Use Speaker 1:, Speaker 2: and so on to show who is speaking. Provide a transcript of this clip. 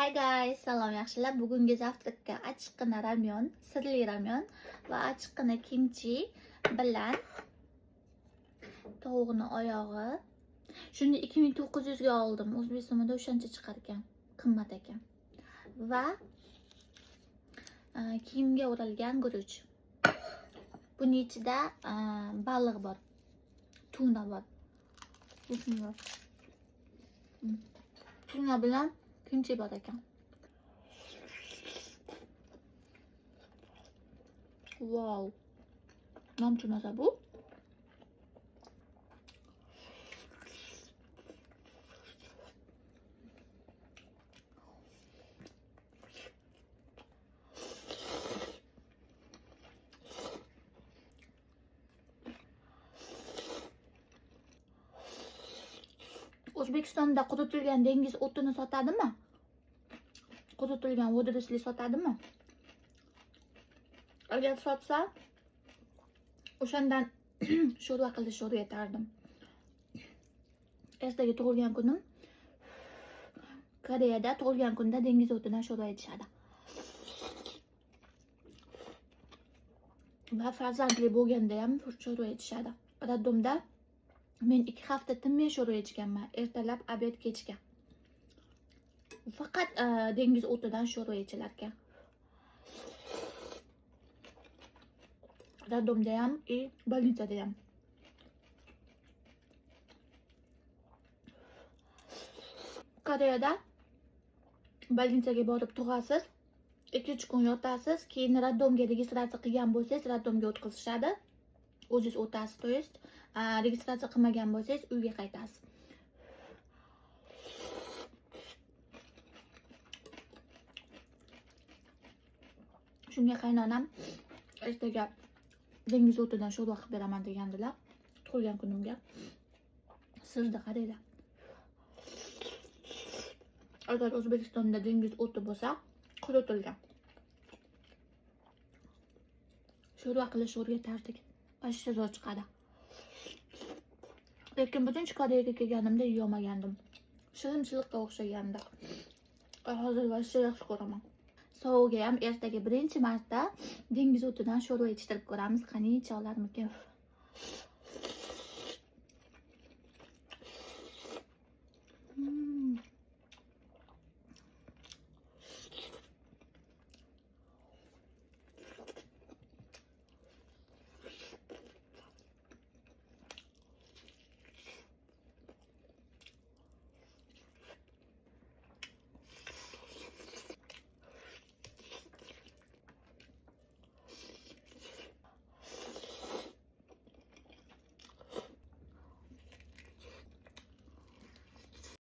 Speaker 1: Hi guys, salom yaxshilar. Bugungi завтрак ka achchiqqina ramyon, sirli ramyon va achchiqqina kimchi bilan tovuqni oyog'i. Shuni 2900 ga oldim. O'zbek so'mida o'shancha chiqar ekan. Qimmat ekan. Va kiyimga o'ralgan guruch. Buni ichida baliq bor. Tuna bor. Bismillah. Tuna bilan kimchi bor ekan. Wow. Namchi maza bu? O'zbekistonda quritilgan dengiz o'tini sotadimi? Quritilgan водоросли sotadimi? Agar sotsa, o'shandan sho'rva qilishni o'rgatardim. Ertaga tug'ilgan kunim. Koreyada tug'ilgan kunda dengiz o'tidan sho'rva ichishadi. Va farzandli bo'lganda ham sho'rva ichishadi. Роддом da men 2 hafta tinmay sho'rva ichganman. Ertalab, обед, kechga. Faqat dengiz o'tidan sho'rva ichilar ekan. Роддом da ham и больница da ham. Koreyada больница ga borib tug'asiz, 2-3 kun yotasiz, keyin роддом ga registratsiya qilgan bo'lsangiz, роддом ga o'tkazishadi. O'zingiz o'tasiz, то есть registratsiya qilmagan bo'lsangiz, uyga qaytasiz. Shunga qaynonam ertaga dengiz o'tidan sho'rva qilib beraman degandilar tug'ilgan kunimga. Sirni qaranglar. Agar O'zbekistonda dengiz o'ti bo'lsa, quritilgan. Sho'rva qilishni o'rgatardik. Вообще zo'r chiqadi. Lekin birinchi Koreyaga kelganimda yeyolmagandim. Shirinchilikqa o'xshagandi. Hozir вообще yaxshi ko'raman. Sovuqga ham ertaga birinchi marta dengiz o'tidan sho'rva ichtirib ko'ramiz. Qani icha olarmikin?